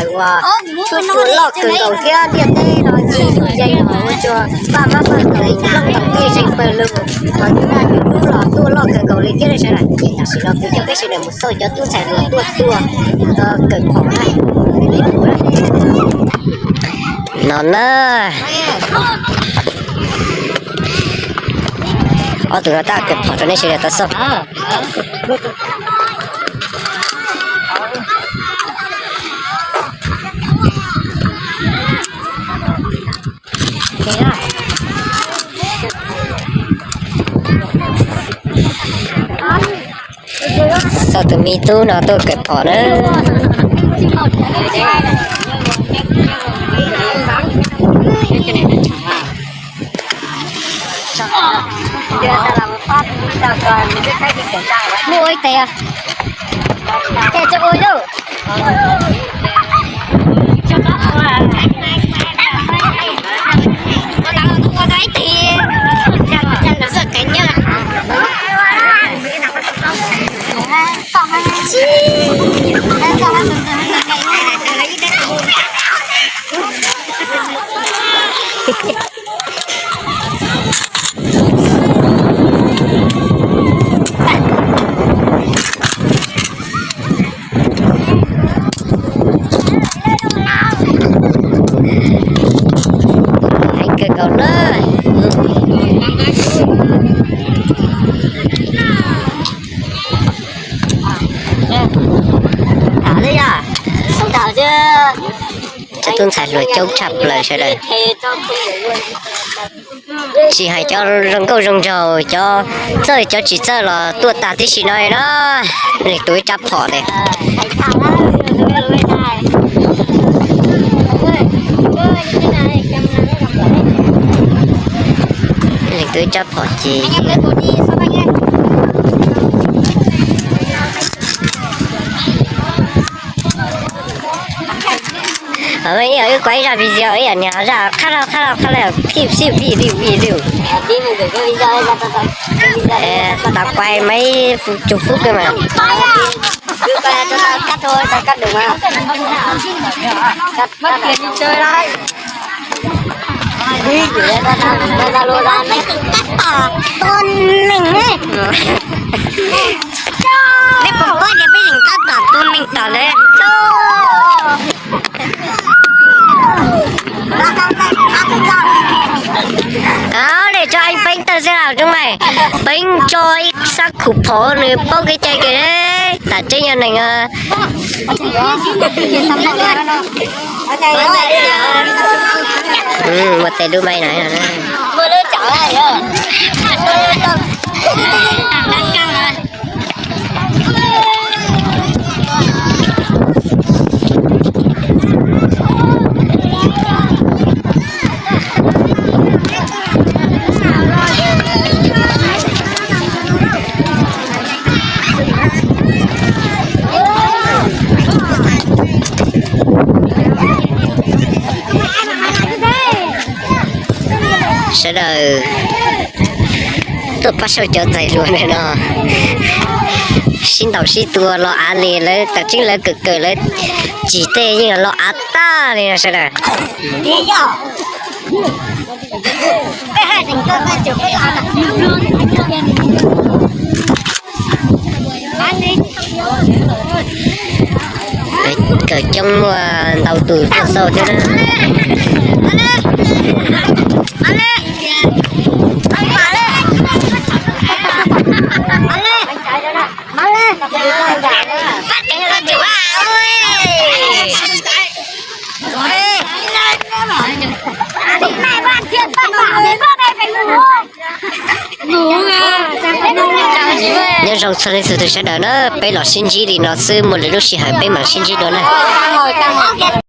Uas tuaj tuaj loj kawg nkaus thiab ntiaj teb no tsis yus yeej los ua rua paj mab paj ntxoog looj tau tej zeeg pawg lug, hos yus daj yus dub los tuaj loj kawg nkaus li thiab ne sawv daws. Ces tam sim no kuv coj peb sawv daws mus xauj cov tub ntxhais hluas tuaj tuaj kawm phom na. No na, ob tug no tab kawm phom rau nej sawv daws tau xauj. Xauj tus me tub no tuaj kawm phom na. Muaj ib tes, tes tso ua lauj. Heev kawg nkaus na. Cov tub ntxhais hluas coob tshaj plaws sawv daws. Tsis hais cov zoo nkauj zoo nraug, cov txawj cov tsis txawj los tuaj tag tib si no na. Leej twg ib rab phom ne. Leej twg ib rab phom ces ib yam wb kuav ib zaj video ib yam niag zaj qhab lauj qhab lauj qhab lauj, pib sib pib liu pib liu. Tau kuaib maiv cuj fub kawg mas. Nej puas paub tias peb yeej tab tom tua neeg tom lawv. Aw, nej tso ib peev tawg xwb los zoo mas. Peev tso ib sab khum phom nws paub kev cai kawg. Tam tseeb yog neeg. Muaj tej lub maib no. Sawv daws tuaj pab saib cov ntxhais hluas ntawm no sib ntaus sib tua los av li, lawv tam tseeb lawv kawm kawm lawv tsis tej yeej los av tag li no sawv daws. Kawm coob muaj ntau tus tuaj xauj thiab na. Nyob zoo txhua leej txhua tus sawv daws na, peb los sib ntsib li no xwb, muaj lwm lub sij hawm peb mam sib ntsib dua na.